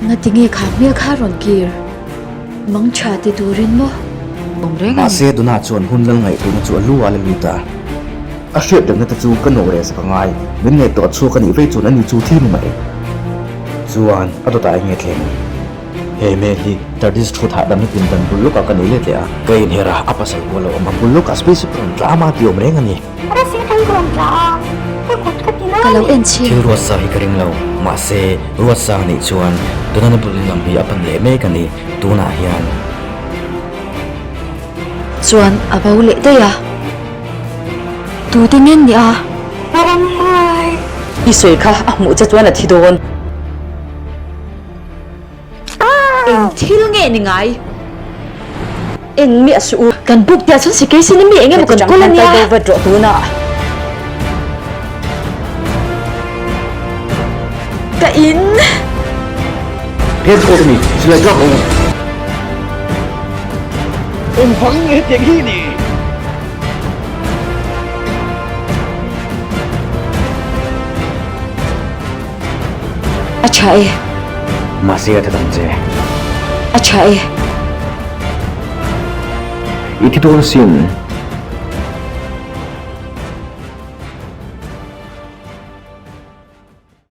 Ngatinge kha hmel kha rawn kir mang tha ti turin maw? Awm reng a ni. Mahse Donna chuan hun lal ngaihtuahna chu a lu ah la lut a. A hriat rengna te chu ka nawh reh sak a ngai. Min ngaihtuah chhuak a nih vei chuan ani chu thi ni mai. Chuan a dawtah eng nge thleng? He hmel hi Tardis thut hahdamna pindan bul lawkah ka nei let leh a. Ka inher a, a pasal pawh a lo awm a, bul lawkah spaceship a rawn tla a, mah tih awm reng a ni. Rasi kan rawn tla a, ka kut ka ti lai Ka lo en chhin. Thil ruatsa hi ka ring lo, mahse ruatsa a nih chuan Donald bul lam hi a pan leh mek a ni, tunah hian. Chuan a bo leh daih a. Tute ngen ni a? Ramhuai. I sawi kha a hmuh che chuan a thi dawn. Eng thil nge ni ngai? Eng mi a suh u? Kan buk tia chuan sikei sin mi eng emaw kan kawl a nia. Heti chang hian kal bo vat rawh tunah. Ka in. Phen chhuak a ni, silai tlak awm. Engvang nge hetiang hi ni? A tha e. Mahse a tha dang che. A tha e. I thi dawn sin.